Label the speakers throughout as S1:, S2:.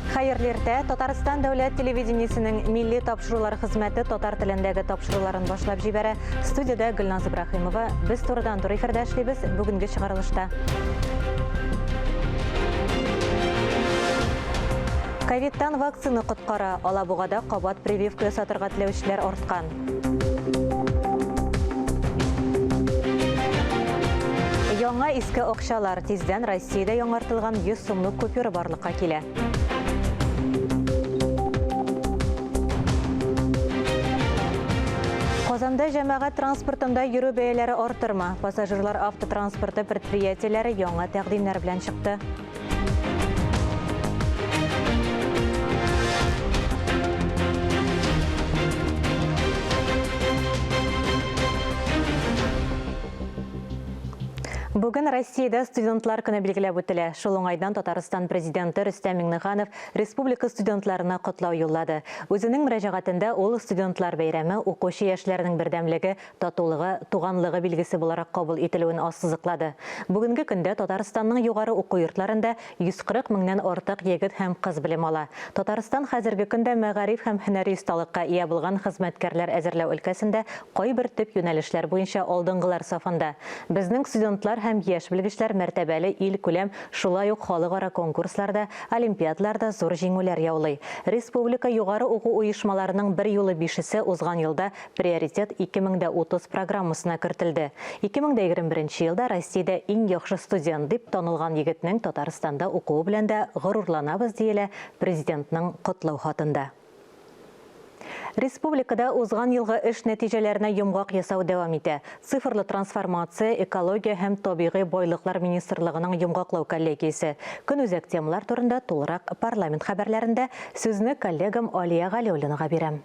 S1: Хәерле иртә! Татарстан дәүләт телевидениесенең милли тапшырулар хезмәте татар телендәге тапшыруларын башлап җибәрә. Студиядә Гөлназ Ибраһимова. Без турыдан-туры эфирда эшлибез. Бүгенге чыгарылышта. Ковидтан вакцина коткара. Алабугада кабат прививка ясатырга теләүчеләр арткан. Яңа иске акчалар. Тиздән Россиядә яңартылган 100 сумлык купюра барлыкка килә. Казанда җәмәгать транспортында йөрү бәяләре артырмы? Пассажирлар автотранспорты предприятиеләре яңа тәкъдимнәр белән чыкты. Бүген Россиядә студентлар көне билгеләп үтелә. Шул уңайдан Татарстан Президенты Рөстәм Миңнеханов республика студентларына котлау юллады. Үзенең мөрәҗәгатендә ул студентлар бәйрәме укучы яшьләрнең бердәмлеге, татулыгы, туганлыгы билгесе буларак кабул ителүен ассызыклады. Бүгенге көндә Татарстанның югары уку йортларында 140 меңнән артык егет һәм кыз белем ала. Татарстан хәзерге көндә мәгариф һәм һөнәри осталыкка ия булган хезмәткәрләр әзерләү өлкәсендә кайбер төп юнәлешләр буенча алдынгылар сафында. Безнең студентлар һәм яшь белгечләр мәртәбәле илкүләм, шулай ук халыкара конкурсларда, олимпиадаларда зур җиңүләр яулый. Республика югары уку оешмаларының берьюлы бишесе узган елда Приоритет 2030 программасына кертелде. 2021 елда Россиядә иң яхшы студент дип танылган егетнең Татарстанда укуы белән дә горурланабыз, диелә Президентның котлау хатында. Республикада узган елгы эш нәтиҗәләренә йомгак ясау дәвам итә. Цифрлы трансформация, экология һәм табигый байлыклар министрлыгының йомгаклау коллегиясе. Көнүзәк темалар турында тулырак парламент хәбәрләрендә сүзне коллегам Алия Галиуллинага бирәм.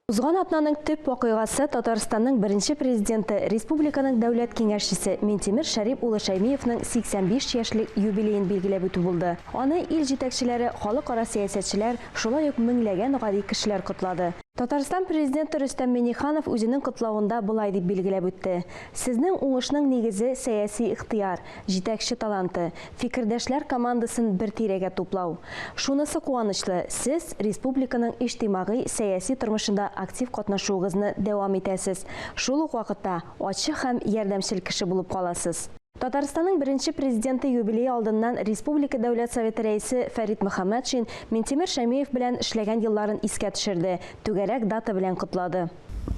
S2: Узган атнаның төп вакыйгасы Татарстанның беренче Президенты, республиканың Дәүләт Киңәшчесе Минтимер Шәрип улы Шәймиевның 85 яшьлек юбилеен билгеләп үтү булды. Аны ил җитәкчеләре, халыкара сәясәтчеләр, шулай ук меңләгән гади кешеләр котлады. Татарстан Президенты Рөстәм Миңнеханов үзенең котлавында болай дип билгеләп үтте, Сезнең уңышның нигезе, сәяси ихтыяр, Җитәкче таланты, фикердәшләр командасын бер тирәгә туплау. Шунысы куанычлы, сез республиканың иҗтимагый, сәяси тормышында актив катнашуыгызны дәвам итәсез, шул ук вакытта ачык һәм ярдәмчел кеше булып каласыз. Татарстанның беренче Президенты юбилее алдыннан республика Дәүләт Советы Рәисе Фәрит Мөхәммәтшин Минтимер Шәймиев белән эшләгән елларын искә төшерде, түгәрәк дата белән котлады.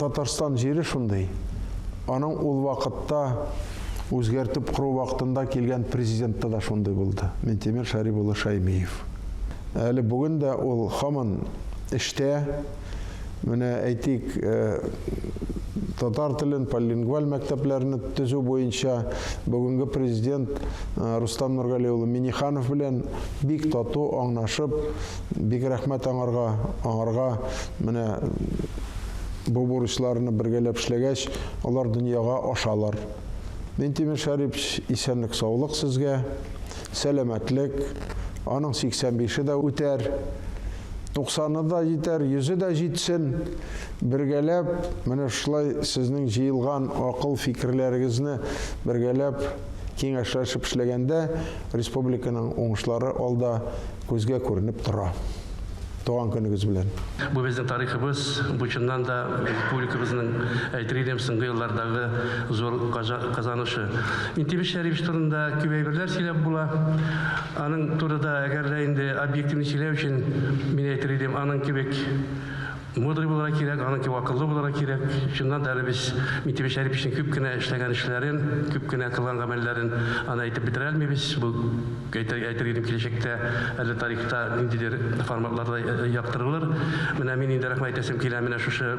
S3: Татарстан җире шундый, аның ул вакытта үзгәртеп кору вакытында килгән президенты да шундый булды, Минтимер Шәрип улы Шәймиев. Әле бүген дә ул һаман эштә. Менә әйтик, татар телен, полилингваль мәктәпләрне төзү буенча бүгенге президент Рустам Нургали улы Минниханов белән бик тату аңнашып, бик рәхмәт аңарга, аңарга Менә бу бурычларны бергәләп эшләгәч, алар дөньяга ашалар. Минтимер Шәрипович, исәнлек-саулык сезгә, сәламәтлек. Аның 85-е дә үтәр, 90-ы да җитәр, йөзе дә җитсен. Бергәләп, менә шулай сезнең җыелган акыл-фикерләрегезне бергәләп киңәшләшеп эшләгәндә, республиканың уңышлары алда күзгә күренеп тора. Туган көнегез белән!
S4: Бу безнең тарихыбыз, бу чыннан да республикабызның, әйтер идем, соңгы еллардагы зур казанышы. Минтимер Шәрипович турында күп әйберләр сөйләп була. Аның турыда, әгәр дә инде объективно сөйләү өчен, мин әйтер идем, аның кебек мудрый булырга кирәк, аның кебек акыллы булырга кирәк. Чыннан да әле без Минтимер Шәриповичның күп кенә эшләгән эшләрен, күп кенә кылган гамәлләрен аны әйтеп бетерә алмыйбыз. Бу Әйтер, әйтер идем, киләчәктә әле тарихта ниндидер форматларда яктырылыр. Менә мин инде рәхмәт әйтәсем килә менә шушы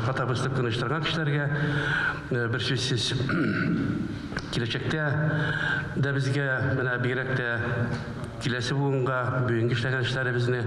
S4: фотовыставканы оештырган кешеләргә. Берсүзсез киләчәктә дә безгә, менә бигрәк тә киләсе буынга бүгенге эшләгән эшләребезне,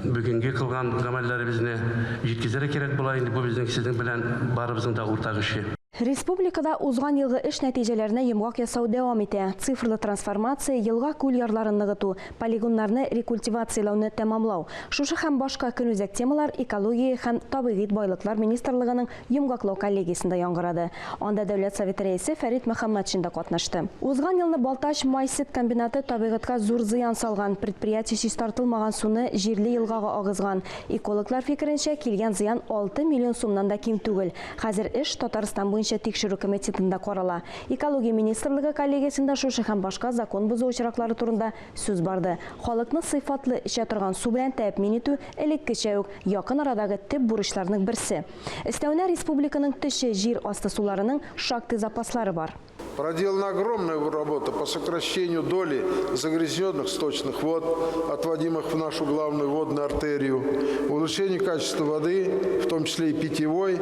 S4: бүгенге кылган гамәлләребезне җиткезергә кирәк була инде. Бу безнең сезнең белән барыбызның да уртак эше.
S2: Республикада узган елгы эш нәтиҗәләренә йомгак ясау дәвам итә. Цифрлы трансформация, елга-күл ярларын ныгыту, полигоннарны рекультивацияләүне тәмамлау. Шушы һәм башка көнүзәк темалар Экология һәм табигыйть байлыклар министрлыгының йомгаклау коллегиясендә яңгырады. Анда Дәүләт Советы Рәисе Фәрит Мөхәммәтшин да катнашты. Узган елны Балтач май-сөт комбинаты табигатькә зур зыян салган, предприятие чистартылмаган суны җирле елгага агызган. Экологлар фикеренчә, килгән зыян 6 миллион сумнан да ким түгел. Хәзер эш Татарстан буенча тикшерү комитетында карала. Экология министрлыгы коллегиясендә шушы һәм башка закон бозу очраклары турында сүз барды. Халыкны сыйфатлы эчә торган су белән тәэмин итү элеккечә үк якын арадагы төп бурычларның берсе. Өстәвенә республиканың төче җир асты суларының шактый запаслары бар.
S3: Проделана огромная работа по сокращению доли загрязненных сточных вод, отводимых в нашу главную водную артерию, улучшению качества воды, в том числе и питьевой,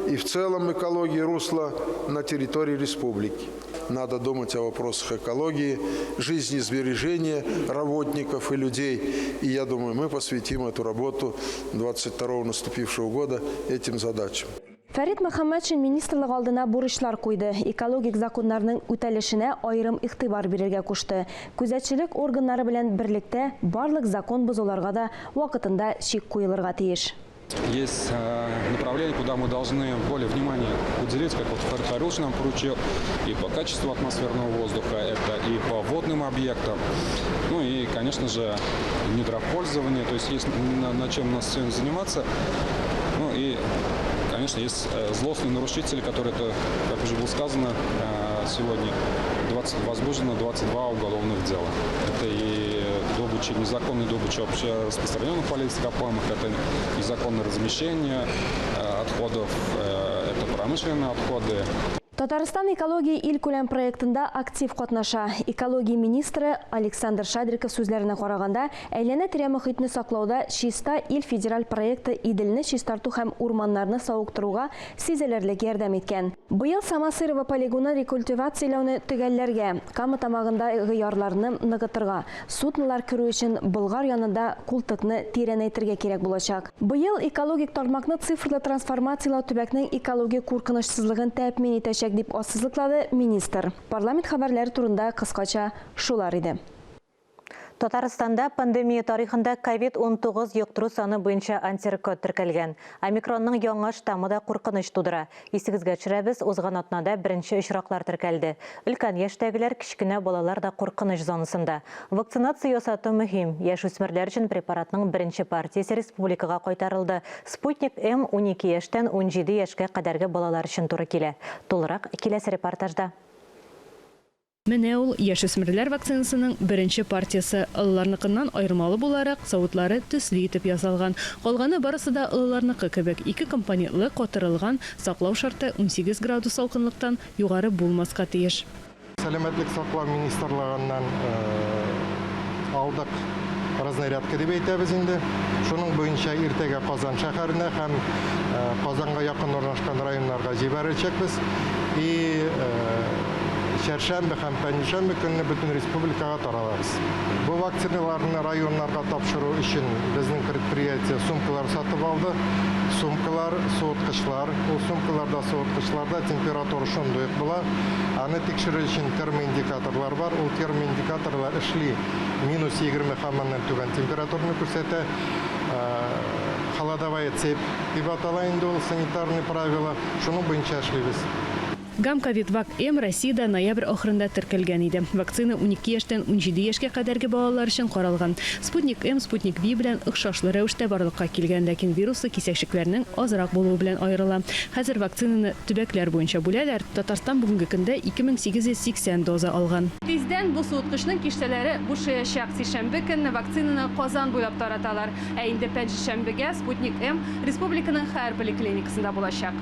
S3: и в целом экологии русла на территории республики. Надо думать о вопросах экологии, жизнесбережения работников и людей. И я думаю, мы посвятим эту работу 22 наступившего года этим задачам.
S2: Фәрит Мөхәммәтшин министрлык алдына бурычлар куйды, экологик законнарның үтәлешенә аерым игътибар бирергә кушты. Күзәтчелек органнары белән берлектә барлык закон бозуларга да вакытында чик куелырга тиеш.
S5: Есть направление, куда мы должны более внимание уделить, как вот Фәрит Хайруллович нам поручил, и по качеству атмосферного воздуха, это и по водным объектам, ну и, конечно же, недропользование, то есть есть на чем у нас сегодня заниматься. Ну и, конечно, есть злостные нарушители, которые, это, как уже было сказано сегодня, возбуждено 22 уголовных дела. Это и добыча, незаконная добыча вообще распространенных полезных ископаемых, это незаконное размещение отходов, это промышленные отходы.
S2: Татарстан экология илкүләм проектында актив катнаша. Экология министры Александр Шадриков сүзләренә караганда, әйләнә-тирә мохитне саклауда Чиста ил федераль проекты Иделне чистарту һәм урманнарны савыктыруга сизелерлек ярдәм иткән. Быел Самосырово полигонын рекультивацияләүне төгәлләргә, Кама тамагындагы ярларны ныгытырга, суднолар керү өчен Болгар янында култыкны тирәнәйтергә кирәк булачак. Быел экологик тармакны цифрлы трансформацияләү төбәкнең экологик куркынычсызлыгын тәэмин итәчәк, дип ассызыклады министр. Парламент хәбәрләре турында кыскача шулар иде.
S1: Татарстанда пандемия тарихында ковид-19 йоктыру саны буенча антирекорд теркәлгән. Омикронның яңа штаммы да куркыныч тудыра. Исегезгә төшерәбез, узган атнада беренче очраклар теркәлде. Өлкән яшьтәгеләр, кечкенә балалар да куркыныч зонасында. Вакцинация ясату мөһим. Яшүсмерләр өчен препаратның беренче партиясе республикага кайтарылды. Спутник М 12 яшьтән 17 яшькә кадәрге балалар өчен туры килә. Тулырак киләсе репортажда.
S6: Менә ул яшүсмерләр вакцинасының беренче партиясе. Олыларныкыннан аермалы буларак, савытлары төсле итеп ясалган. Калганы барысы да олыларныкы кебек. Ике компонентлы катырылган, саклау шарты 18 градус салкынлыктан югары булмаска тиеш.
S7: Сәламәтлек саклау министрлыгыннан алдык разнарядка дип әйтәбез инде. Шуның буенча иртәгә Казан шәһәренә һәм Казанга якын урнашкан районнарга җибәрәчәкбез. И чәршәмбе һәм пәнҗешәмбе көнне бөтен республикага таралабыз. Бу вакциналарны районнарга тапшыру өчен безнең предприятие сумкалар сатып алды. Сумкалар, суыткычлар. Ул сумкаларда, суыткычларда температура шундый ук була. Аны тикшерү өчен термоиндикаторлар бар. Ул термоиндикаторлар эшли минус 20 һәм аннан түбән температураны күрсәтә. Холодовая цепь дип атала инде ул санитарный правила. Шуның буенча эшлибез.
S6: Гам-ковид-вак-М Россиядә ноябрь ахырында теркәлгән иде. Вакцина 12 яшьтән 17 яшькә кадәрге балалар өчен каралган. Спутник-М Спутник-V белән охшашлы рәвештә барлыкка килгән, ләкин вируслы кисәкчекләрнең азрак булуы белән аерыла. Хәзер вакцинаны төбәкләр буенча бүләләр. Татарстан бүгенге көндә 2880 доза алган. Тиздән бу суыткычның киштәләре бушаячак. Сишәмбе көнне вакцинаны Казан буйлап тараталар. Ә инде пәнҗешәмбегә Спутник-М республиканың һәр поликлиникасында булачак.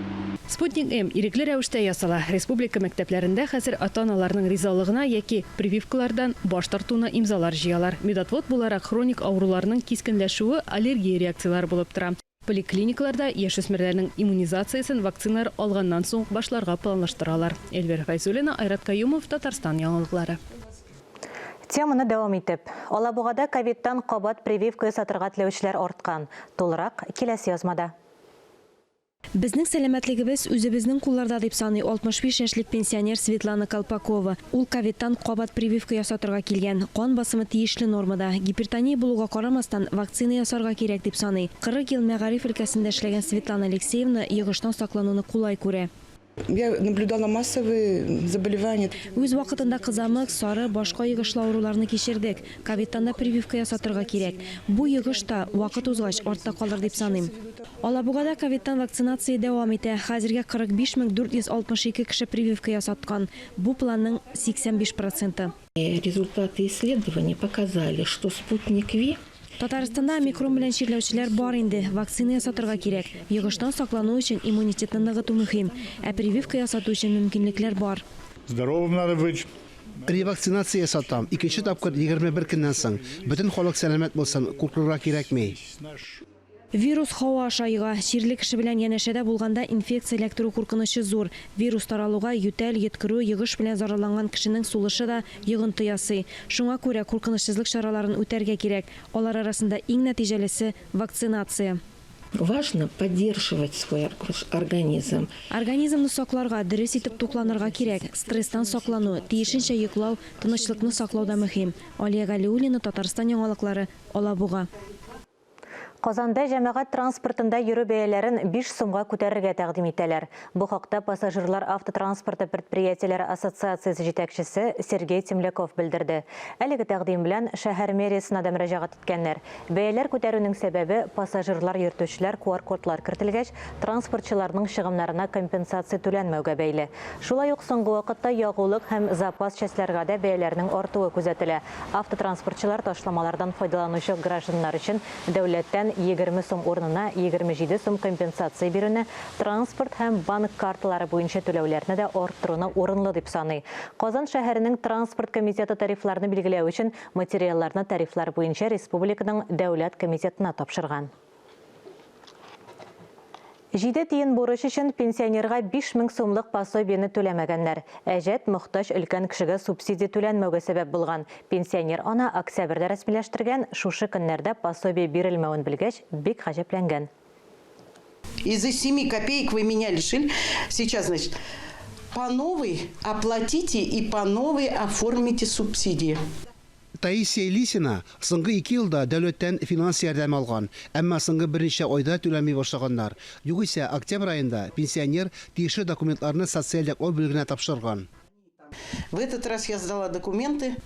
S6: Спутник-М ирекле рәвештә ясала. Республика мәктәпләрендә хәзер ата-аналарның ризалыгына яки прививкалардан баш тартуына имзалар җыялар. Медотвод буларак хроник авыруларның кискенләшүе аллергия реакцияләре булып тора. Поликлиникаларда яшүсмерләрнең иммунизациясен вакциналар алганнан соң башларга планлаштыралар. Эльвира Фәйзуллина, Айрат Каюмов, Татарстан яңалыклары.
S1: Теманы дәвам итеп, Алабугада ковидтан кабат прививка ясатырга теләүчеләр арткан. Тулырак киләсе язмада.
S2: Безнең сәламәтлегебез үзебезнең кулларда, дип саный 65 яшьлек пенсионер Светлана Колпакова. Ул ковидтан кабат прививка ясатырга килгән. Кан басымы тиешле нормада. Гипертония булуга карамастан, вакцина ясарга кирәк, дип саный. 40 ел мәгариф өлкәсендә эшләгән Светлана Алексеевна йогыштан саклануны кулай күрә.
S8: Я наблюдала массовые заболевания.
S2: Үз вакытында кызамык, сары, башка йогышлы авыруларны кичердек. Ковидтан да прививка ясатырга кирәк. Бу йогыш та, вакыт узгач, артта калыр дип саныйм. Алабугада ковидтан вакцинация дәвам итә. Хәзергә 45 462 кеше прививка ясаткан. Бу планның 85 проценты.
S9: Результаты исследований показали, что Спутник Ви
S2: Татарстанда омикрон белән чирләүчеләр бар инде. Вакцина ясатырга кирәк. Йогыштан саклану өчен иммунитетны ныгыту мөһим. Ә прививка ясату өчен мөмкинлекләр бар.
S10: Здоровым надо быть.
S11: Ревакцинация ясатам, икенче тапкыр 21 көннән соң. Бөтен халык сәламәт булсын, куркырга кирәкми.
S2: Вирус һава аша йога. Чирле кеше белән янәшәдә булганда инфекция эләктерү куркынычы зур. Вирус таралуга ютәл, йөткерү, йогыш белән зарарланган кешенең сулышы да йогынты ясый. Шуңа күрә куркынычсызлык чараларын үтәргә кирәк. Алар арасында иң нәтиҗәлесе, вакцинация.
S9: Важно поддерживать свой организм.
S2: Организмны сакларга, дөрес итеп тукланырга кирәк. Стресстан саклану, тиешенчә йоклау, тынычлыкны саклау да мөһим. Алия Галиуллина, Татарстан яңалыклары, Алабуга.
S1: Казанда җәмәгать транспортында йөрү бәяләрен 5 сумга күтәрергә тәкъдим итәләр. Бу хакта пассажирлар автотранспорты предприятиеләре ассоциациясе җитәкчесе Сергей Темляков белдерде. Әлеге тәкъдим белән шәһәр мэриясенә дә мөрәҗәгать иткәннәр. Бәяләр күтәрүнең сәбәбе, пассажирлар йөртүчеләр QR-кодлар кертелгәч, транспортчыларның чыгымнарына компенсация түләнмәүгә бәйле. Шулай ук соңгы вакытта ягулык һәм запас частьләргә дә бәяләрнең артуы күзәтелә. Автотранспортчылар ташламалардан файдаланучы гражданнар өчен дәүләттән 20 сум урынына 27 сум компенсация бирүне, транспорт һәм банк карталары буенча түләүләрне дә арттыруны урынлы дип саный. Казан шәһәренең транспорт комитеты тарифларны билгеләү өчен материалларны тарифлар буенча республиканың дәүләт комитетына тапшырган. Җиде тиен бурыч өчен пенсионерга 5000 сумлык пособиене түләмәгәннәр. Әҗәт мохтаҗ өлкән кешегә субсидия түләнмәүгә сәбәп булган. Пенсионер ана октябрьдә рәсмиләштергән, шушы көннәрдә пособие бирелмәвен белгәч, бик гаҗәпләнгән.
S8: Из-за 7 копеек вы меня лишили. Сейчас, значит, по новой оплатите и по новой оформите субсидии.
S11: Таисия Лисина соңгы ике елда дәүләттән финанс ярдәме алган, әмма соңгы берничә айда түләми башлаганнар. Югыйсә, октябрь аенда пенсионер тиешле документларны социаль яклау бүлегенә тапшырган.
S8: В этот раз я сдала документы.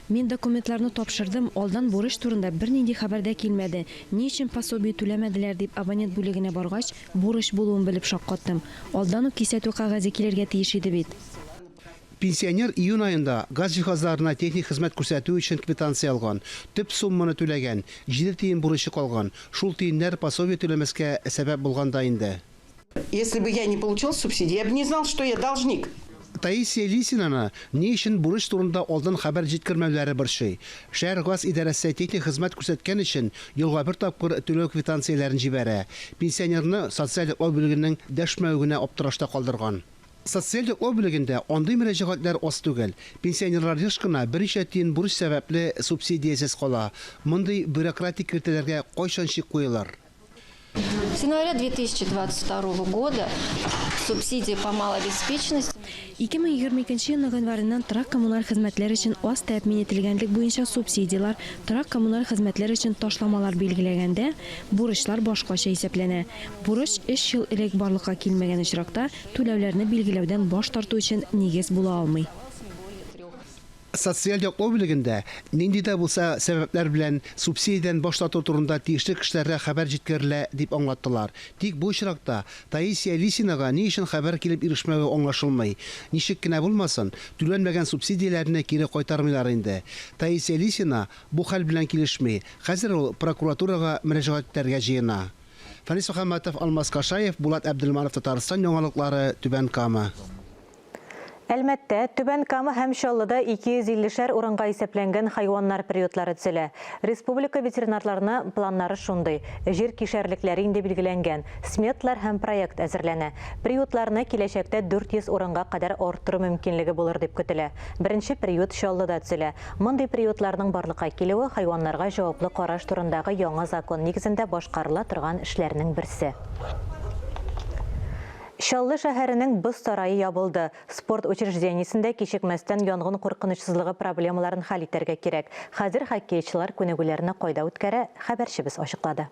S2: Мин документларны тапшырдым, алдан бурыч турында бернинди хәбәр дә килмәде. Ни өчен пособие түләмәделәр дип абонент бүлегенә баргач, бурыч булуын белеп шаккаттым. Алдан ук кисәтү кәгазе килергә тиеш иде бит.
S11: Пенсионер июнь аенда газ җиһазларына техник хезмәт күрсәтү өчен квитанция алган. Төп сумманы түләгән, җиде тиен бурычы калган. Шул тиеннәр пособие түләмәскә сәбәп булган да инде.
S8: Если бы я не получил субсидии, я бы не знал, что я должник.
S11: Таисия Лисинаны ни өчен бурыч турында алдан хәбәр җиткермәүләре борчый. Шәһәр газ идарәсе техник хезмәт күрсәткән өчен елга бер тапкыр түләү квитанцияләрен җибәрә. Пенсионерны социаль яклау бүлегенең дәшмәве генә аптырашта калдырган. Социаль яклау бүлегендә андый мөрәҗәгатьләр аз түгел. Пенсионерлар еш кына берничә тиен бурыч сәбәпле субсидиясез кала. Мондый бюрократик киртәләргә кайчан чик куелыр?
S12: С января 2022 года субсидия по малообеспеченности.
S2: 2022 елның гыйнварыннан торак-коммуналь хезмәтләр өчен аз тәэмин ителгәнлек буенча субсидияләр, торак-коммуналь хезмәтләр өчен ташламалар билгеләгәндә, бурычлар башкача исәпләнә. Бурыч өч ел элек барлыкка килмәгән очракта, түләүләрне билгеләүдән баш тарту өчен нигез була алмый.
S11: Социаль яклау бүлегендә нинди дә булса сәбәпләр белән субсидиядән баш тарту турында тиешле кешеләргә хәбәр җиткерелә, дип аңлаттылар. Тик бу очракта Таисия Лисинага ни өчен хәбәр килеп ирешмәве аңлашылмый. Ничек кенә булмасын, түләнмәгән субсидияләрне кире кайтармыйлар инде. Таисия Лисина бу хәл белән килешми. Хәзер ул прокуратурага мөрәҗәгать итәргә җыена. Фәнис Мөхәммәтов, Алмаз Кашаев, Булат Әбделманов, Татарстан яңалыклары, Түбән Кама.
S1: Әлмәттә, Түбән Кама һәм Чаллыда 250 шәр урынга исәпләнгән хайваннар приютлары төзелә. Республика ветеринарларына планнары шундый. Җир кишәрлекләре инде билгеләнгән, сметалар һәм проект әзерләнә. Приютларны киләчәктә 400 урынга кадәр арттыру мөмкинлеге булыр дип көтелә. Беренче приют Чаллыда төзелә. Мондый приютларның барлыкка килүе хайваннарга җаваплы караш турындагы яңа закон нигезендә башкарыла торган эшләрнең берсе. Чаллы шәһәренең боз сарае ябылды. Спорт учреждениесендә кичекмәстән янгын куркынычсызлыгы проблемаларын хәл итәргә кирәк. Хәзер хоккейчылар күнегүләрне кайда үткәрә, хәбәрчебез ачыклады.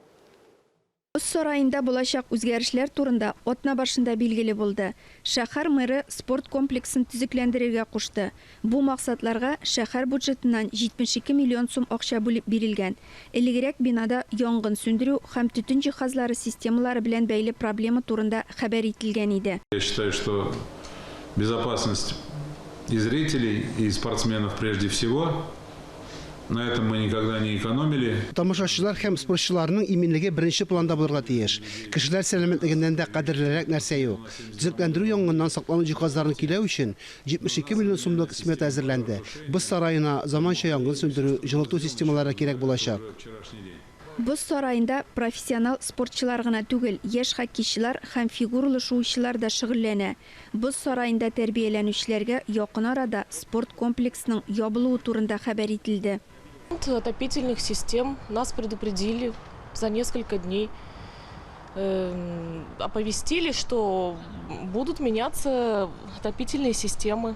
S13: Боз сараенда булачак үзгәрешләр турында атна башында билгеле булды. Шәһәр мэры спорт комплексын төзекләндерергә кушты. Бу максатларга шәһәр бюджетыннан 72 миллион сум акча бүлеп бирелгән. Элегрәк бинада янгын сүндерү һәм төтен җиһазлары системалары белән бәйле проблема турында хәбәр ителгән иде.
S14: Я считаю, что безопасность и зрителей, и спортсменов прежде всего. На этом мы никогда не экономили.
S11: Тамашачылар һәм спортчыларның иминлеге беренче планда булырга тиеш. Кешеләр сәламәтлегеннән дә кадерлерәк нәрсә юк. Төзекләндерү янгыннан саклану җиһазларын көйләү өчен 72 миллион сумлык смета әзерләнде. Боз сараена заманча янгын сүндерү, җылыту системалары кирәк булачак.
S13: Боз сараенда профессионал спортчылар гына түгел, яшь хоккейчылар һәм фигуралы шуучылар да шөгыльләнә. Боз сараенда тәрбияләнүчеләргә якын арада спорт комплексының ябылуы турында хәбәр ителде.
S15: Отопительных систем нас предупредили за несколько дней. Оповестили, что будут меняться отопительные системы.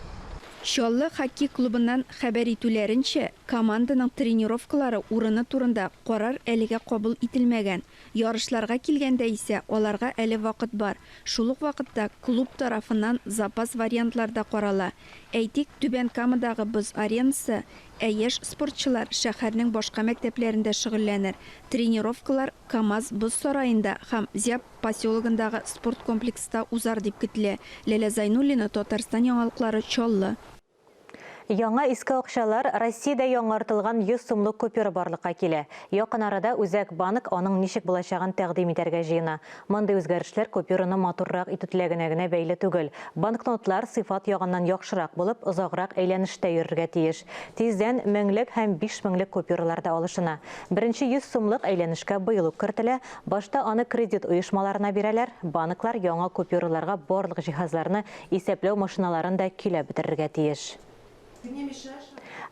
S13: Чаллы хоккей клубыннан хәбәр итүләренчә, команданың тренировкалары урыны турында карар әлегә кабул ителмәгән. Ярышларга килгәндә исә, аларга әле вакыт бар. Шул ук вакытта клуб тарафыннан запас вариантлар да карала. Әйтик, Түбән Камадагы боз аренасы, ә яшь спортчылар шәһәрнең башка мәктәпләрендә шөгыльләнер. Тренировкалар КАМАЗ боз сараенда һәм Зяб поселогындагы спорт комплекста узар дип көтелә. Ләлә Зайнуллина, Татарстан яңалыклары, Чаллы.
S1: Яңа иске акчалар Россиядә яңартылган 100 сумлык купюра барлыкка килә. Якын арада Үзәк банк аның ничек булачагын тәкъдим итәргә җыена. Мондый үзгәрешләр купюраны матуррак итү теләгенә генә бәйле түгел. Банкнотлар сыйфат ягыннан яхшырак булып, озаграк әйләнештә йөрергә тиеш. Тиздән меңлек һәм бишмеңлек купюралар да алышына. Беренче 100 сумлык әйләнешкә быел ук кертелә. Башта аны кредит оешмаларына бирәләр. Банклар яңа купюраларга барлык җиһазларны, исәпләү машиналарын да көйләп бетерергә тиеш.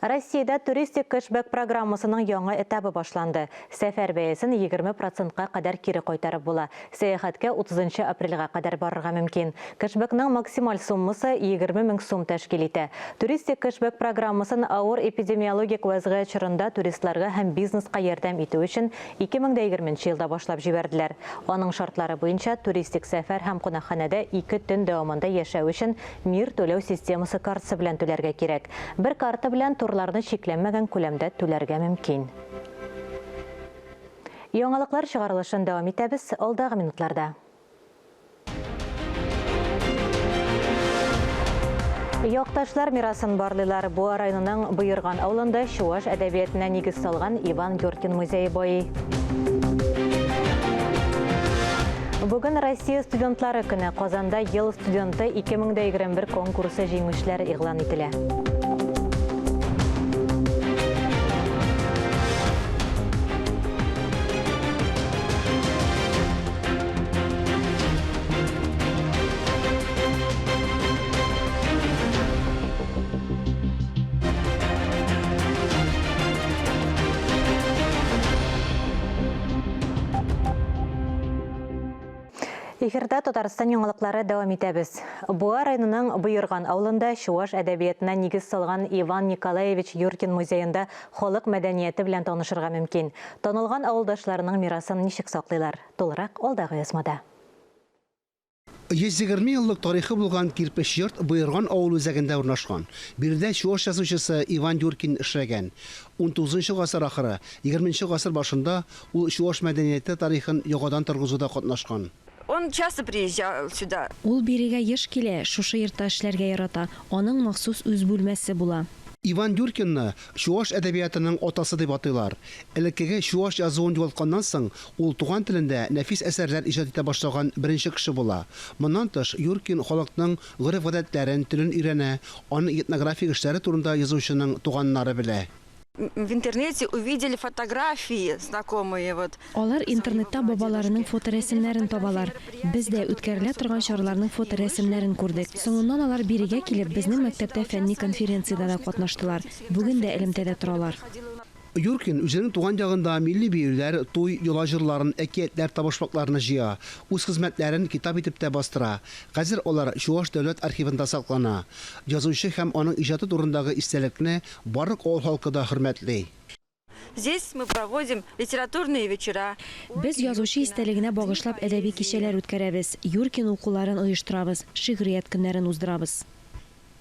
S1: Россиядә туристик кэшбэк программасының яңа этабы башланды. Сәфәр бәясен 20 процентка кадәр кире кайтарып була. Сәяхәткә 30 апрельгә кадәр барырга мөмкин. Кэшбэкның максималь суммасы 20 мең сум тәшкил итә. Туристик кэшбэк программасын авыр эпидемиологик вәзгыять чорында туристларга һәм бизнеска ярдәм итү өчен 2020 елда башлап җибәрделәр. Аның шартлары буенча туристик сәфәр һәм кунакханәдә 2 төн дәвамында яшәү өчен Мир түләү системасы картасы белән түләргә кирәк. Бер карта белән турларны чикләнмәгән күләмдә түләргә мөмкин. Яңалыклар чыгарылышын дәвам итәбез алдагы минутларда. Якташлар мирасын барлыйлар. Буа районының Боерган авылында чуваш әдәбиятына нигез салган Иван Юркин музее байый. Бүген Россия студентлары көне. Казанда Ел студенты 2021 конкурсы җиңүчеләре игълан ителә. Эфирда Татарстан яңалыклары дәвам итәбез. Буа районының Боерган авылында чуваш әдәбиятына нигез салган Иван Николаевич Юркин музеенда халык мәдәнияте белән танышырга мөмкин. Танылган авылдашларының мирасын ничек саклыйлар? Тулырак алдагы язмада.
S11: 120 еллык тарихы булган кирпеч йорт Боерган авыл үзәгендә урнашкан. Биредә чуаш язучысы Иван Юркин эшләгән. Унтугызынчы гасыр ахыры, егерменче гасыр башында ул чуаш мәдәнияте тарихын яңадан торгызуда катнашкан.
S16: Он часто приезжал сюда.
S2: Ул бирегә еш килә, шушы йортта эшләргә ярата. Аның махсус үз бүлмәсе була.
S11: Иван Юркинны чуаш әдәбиятының атасы дип атыйлар. Элеккеге чуаш язуын югалтканнан соң, ул туган телендә нәфис әсәрләр иҗат итә башлаган беренче кеше була. Моннан тыш, Юркин халыкның гореф-гадәтләрен, телен өйрәнә, аның этнографик эшләре турында язучының туганнары белә.
S16: В интернете увидели фотографии знакомые вот.
S2: Алар интернетта бабаларының фоторәсемнәрен табалар. Без дә үткәрелә торган чараларның фоторәсемнәрен күрдек. Соңыннан алар бирегә килеп, безнең мәктәптә фәнни конференциядә дә катнаштылар. Бүген дә элемтәдә торалар.
S11: Юркин үзенең туган ягында милли биюләр, туй, йола җырларын, әкиятләр, табышмакларны җыя. Үз хезмәтләрен китап итеп тә бастыра. Хәзер алар Чуаш дәүләт архивында саклана. Язучы һәм аның иҗаты турындагы истәлекне барлык авыл халкы да хөрмәтли.
S16: Здесь мы проводим литературные вечера.
S2: Без язучы истәлегенә багышлап әдәби кичәләр үткәрәбез, Юркин укуларын оештырабыз, шигърият көннәрен уздырабыз.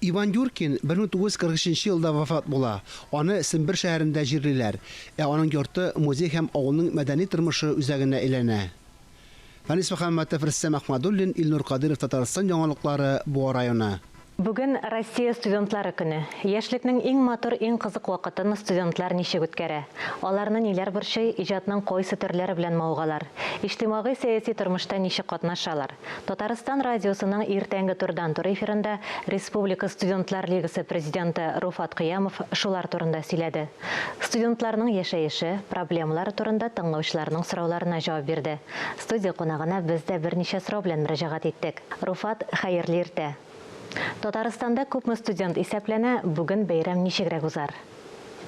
S11: Иван Юркин 1943 елда вафат була. Аны Сембер шәһәрендә җирлиләр. Ә аның йорты музей һәм авылның мәдәни тормышы үзәгенә әйләнә. Фәнис Мөхәммәтов, Рөстәм Әхмәдуллин, Илнур Кадыйров, Татарстан яңалыклары, Буа районы.
S1: Бүген Россия студентлары көне. Яшьлекнең иң матур, иң кызык вакытын студентлар ничек үткәрә? Аларны ниләр борчый, иҗатның кайсы төрләре белән мавыгалар? Иҗтимагый-сәяси тормышта ничек катнашалар? Татарстан радиосының иртәнге турыдан-туры эфирында Республика студентлар лигасы президенты Руфат Кыямов шулар турында сөйләде. Студентларның яшәеше, проблемалары турында тыңлаучыларның сорауларына җавап бирде. Студия кунагына без дә берничә сорау белән мөрәҗәгать иттек. Руфат, хәерле иртә! Татарстанда күпме студент исәпләнә, бүген бәйрәм ничегрәк узар?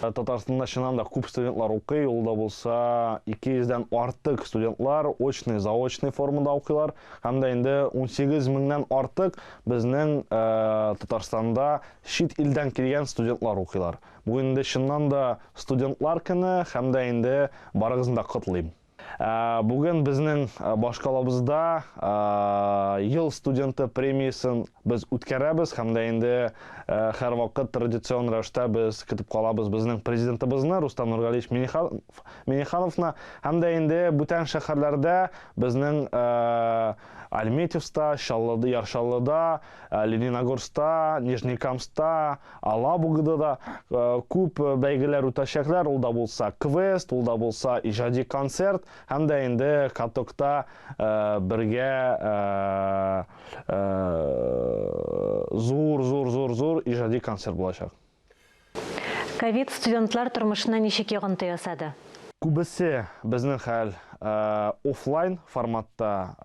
S17: Татарстанда чыннан да күп студентлар укый, ул да булса 200 дән артык студентлар очный, заочный формада укыйлар. Һәм дә инде 18 меңнән артык безнең Татарстанда чит илдән килгән студентлар укыйлар. Бүген инде чыннан да студентлар көне һәм дә инде барыгызны да котлыйм. Бүген безнең башкалабызда Ел студенты премиясен без үткәрәбез һәм дә инде һәрвакыт традицион рәвештә без көтеп калабыз безнең президентыбызны Рустам Нургалиевич Миннихановны һәм дә инде бүтән шәһәрләрдә безнең Альметьевскта, Чаллыда, Яр Чаллыда, Лениногорскта, Нижнекамскта, Алабугада да күп бәйгеләр үтәчәкләр, ул да булса квест, ул да булса иҗади концерт һәм дә инде катокта бергә зур, зур, зур, зур иҗади концерт булачак.
S1: Ковид студентлар тормышына ничек йогынты ясады?
S17: Күбесе безнең хәл офлайн форматта,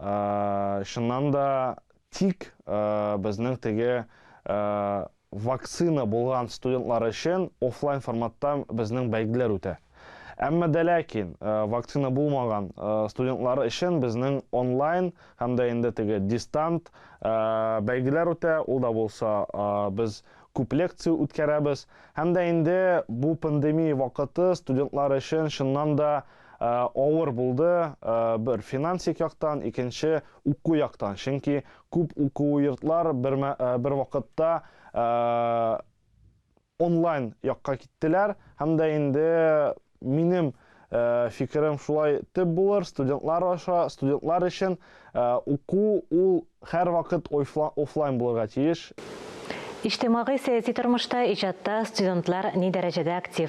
S17: чыннан да тик безнең теге вакцина булган студентлар өчен офлайн форматта безнең бәйгеләр үтә. Әмма дә ләкин вакцина булмаган студентлар өчен безнең онлайн һәм дә инде теге дистант бәйгеләр үтә, ул да булса без күп лекция үткәрәбез. Һәм дә инде бу пандемия вакыты студентлар өчен чыннан да авыр булды, бер финансик яктан, икенче уку яктан. Чөнки күп уку йортлар бер, бер вакытта онлайн якка киттеләр һәм дә инде минем фикерем шулай төп булыр, студентлар аша, студентлар өчен уку ул һәрвакыт офлайн булырга тиеш.
S1: Иҗтимагый-сәяси тормышта, иҗатта студентлар ни дәрәҗәдә актив?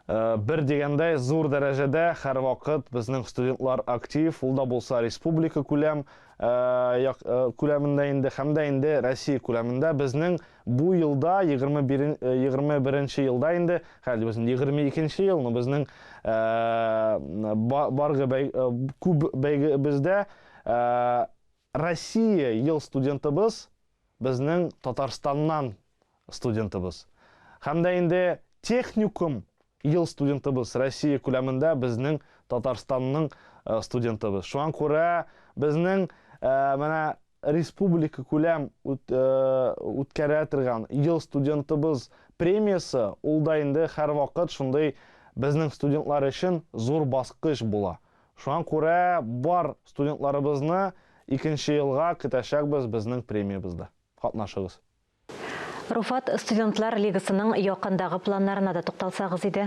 S17: Бер дигәндәй, зур дәрәҗәдә һәрвакыт безнең студентлар актив, ул да булса республика күләм күләмендә инде һәм дә инде Россия күләмендә безнең бу елда, 21 нче елда инде, хәзер безнең 22 нче ел, но безнең баргы күп бәйгебездә Россия ел студентыбыз безнең Татарстаннан студентыбыз. Һәм дә инде техникум ел студентыбыз Россия күләмендә безнең Татарстанның студентыбыз. Шуңа күрә безнең менә республика күләм үткәрә торган ел студентыбыз премиясе ул да инде һәрвакыт шундый безнең студентлар өчен зур баскыч була. Шуңа күрә бар студентларыбызны икенче елга көтәчәкбез безнең премиябездә. Катнашыгыз.
S1: Руфат, Студентлар лигасының якындагы планнарына да тукталсагыз иде.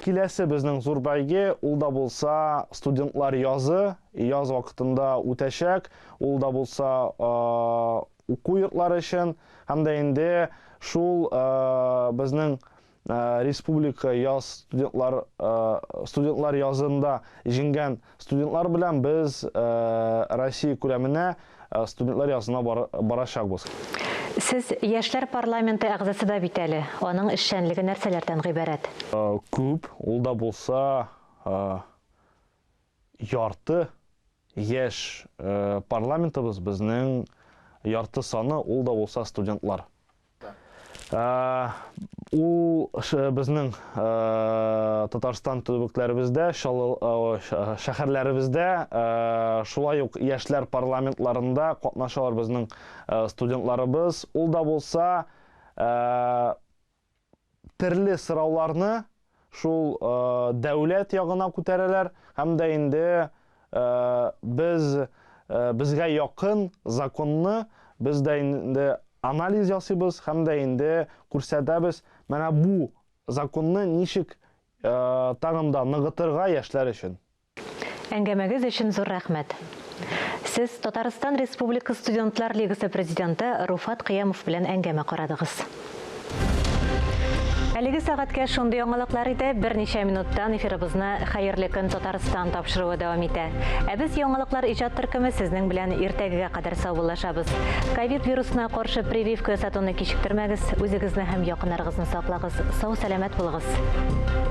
S17: Киләсе безнең зур бәйге, ул да булса Студентлар язы, яз вакытында үтәчәк, ул да булса уку йортлары өчен һәм дә инде шул безнең Республика яз студентлар студентлар язында җиңгән студентлар белән без Россия күләменә студентлар язына барачакбыз.
S1: Сез Яшьләр парламенты әгъзасы да бит әле. Аның эшчәнлеге нәрсәләрдән гыйбарәт?
S17: Күп, ул да булса ярты яшь парламентыбыз безнең ярты саны ул да булса студентлар. Ул безнең Татарстан төбәкләребездә, шәһәрләребездә, шулай ук яшьләр парламентларында катнашалар безнең студентларыбыз. Ул да булса терле сорауларны шул дәүләт ягына күтәрәләр һәм дә инде без безгә якын законны без дә инде анализ ясыйбыз һәм дә инде күрсәтәбез, менә бу законны ничек тагын да ныгытырга яшьләр өчен.
S1: Әңгәмәгез өчен зур рәхмәт. Сез Татарстан Республика Студентлар лигасы президенты Руфат Кыямов белән әңгәмә карадыгыз. Әлеге сәгатькә шундый яңалыклар иде. Берничә минуттан эфирыбызны Хәерле көн Татарстан тапшыруы дәвам итә. Ә без яңалыклар иҗат төркеме сезнең белән иртәгегә кадәр саубуллашабыз. Ковид вирусына каршы прививка ясатуны кичектермәгез, үзегезне һәм якыннарыгызны саклагыз. Сау-сәламәт булыгыз.